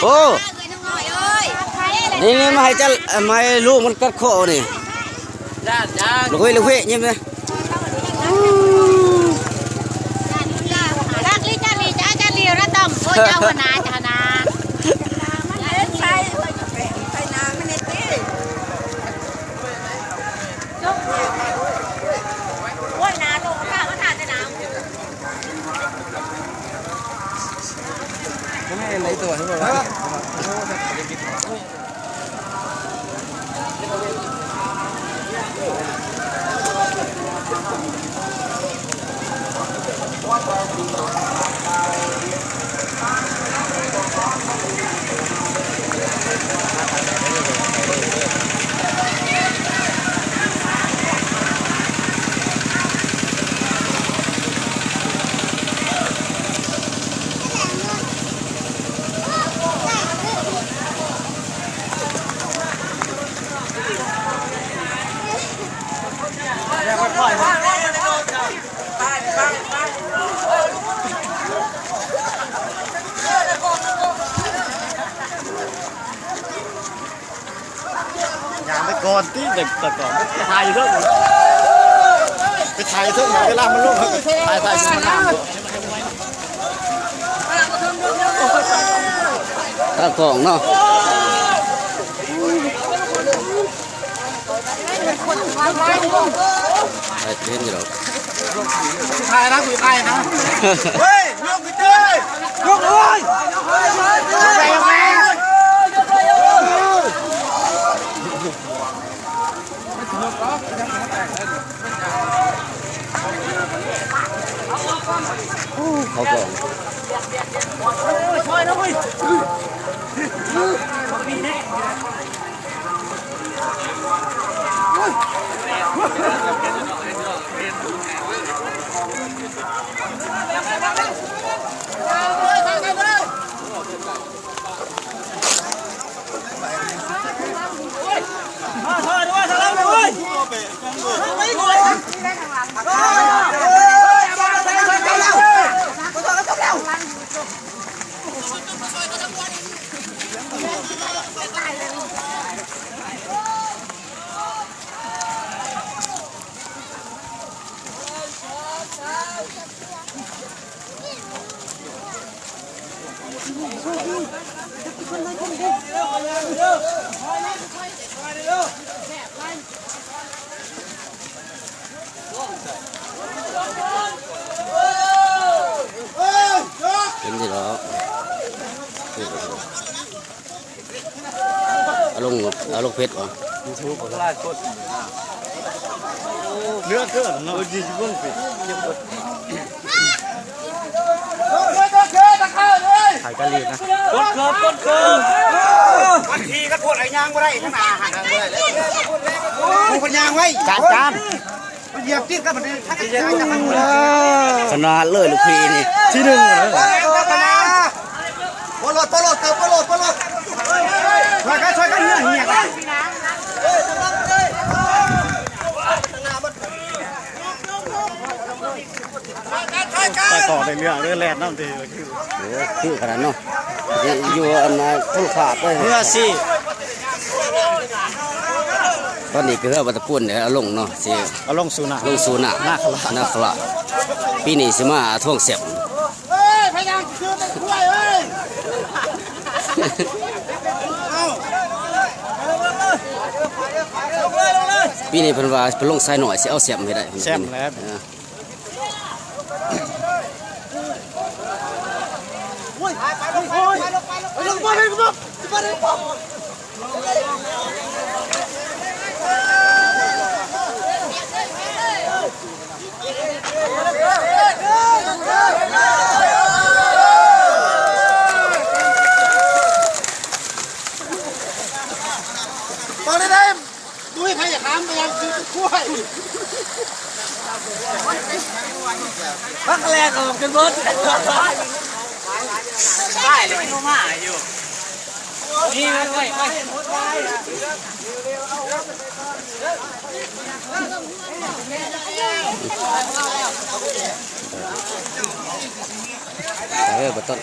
ໂອ້ ນີ້ໆ ມາໃຫ້ເຈົ້າ ມາໃຫ້ລູກມັນກັດຄໍນີ້. ລູກເວຍ ລູກເວຍ ຍິ້ມເດ້. ລັກລີ ຈາລີ ຈາ ຈາລີ ລະຕອມ ໂອ້ຍ ເຈົ້າຫົວໜ້າ ເຈົ້າຫາໜ້າ. ໂອ້ຍ ໜ້າໂຕ ຂ້າມາຖ້າແຕ່ໜ້າ. ຍ່າງໄປກ່ອນຕິ ແຕ່ ແຕ່ກ່ອນໄປຖ່າຍຢູ່ເທິງ ໄປຖ່າຍຢູ່ເທິງ ເວລາມັນລົງ ເຮົາກໍຖ່າຍ ຖ່າຍຢູ່ຂ້າງໜ້າ. ຕາກ້ອງເນາະ ໄດ້ເຫັນຢູ່ດອກ. ຖ່າຍນະ ກູຖ່າຍນະ. ເຮີ້ຍ ຍກຂຶ້ນເດີ ຍກເລີຍ. ເຂົາກໍ ເປັນຢູ່ດອກ. ອາລົງ ອາລົງເຟສບໍ່? ຢູທູບ ເຫຼືອເກີນເນາະ ເອີ ຍີ່ສິບຄົນ ຖ່າຍການລີດນະ ກົດເຄີບ ກົດເຄີບ ບັນທີກໍໂພດ ໄອ້ຍ່າງບໍ່ໄດ້ ຂ້າງໜ້າຫັ້ນ ຜູ້ເພິ່ນຍ່າງໄວ້ ຈານ ຈານ. ມັນຢຽບຕິດກັບມັນເດ້ ຂະໜາດເລີຍລູກພີ່ນີ້ ທີໜຶ່ງເລີຍ. ໂອ້ໂຫ ໂປໂລດ ໂປໂລດ ເຕີມໂປໂລດ ໂປໂລດ. ຊ່ວຍກັນ ຊ່ວຍກັນ ເຫື່ອ ເຫື່ອ. ຕາກໍໄດ້ເລື່ອງເລີຍ ແລ່ນນຳຕິ. ໂອ້ ຄືຂະໜາດເນາະ ຢູ່ອັນນັ້ນຄົນຂາດເລີຍ ເຮືອຊິ. ຕອນນີ້ກໍເຮືອວັດຕະປຸນເດ້ ເອົາລົງເນາະ ຊິເອົາລົງສູ່ນ້ຳ ລົງສູ່ນ້ຳ ນາຄະລາດ ນາຄະລາດ. ປີນີ້ຊິມາທວງແຊມ. ເອີຍ ພະຍາງຄືເປັນຄວາຍເອີຍ. ເອົ້າ ປີນີ້ເພິ່ນວ່າເພິ່ນລົງຊາຍນ້ອຍ ຊິເອົາແຊມໃຫ້ໄດ້ ແຊມແລ້ວ. ເອີ. ຕອນນີ້ໄດ້ ບໍ່ມີໃຜຢາກຖາມໄປຍັງຄືຄວາຍ ພັກແລກອອກຈົນເບິດ ໄປແລ້ວ ບໍ່ມາຢູ່ ນີ້ໄວ້ ໄວ້ ໄວ້ ເອີ ບໍ່ຕ້ອງ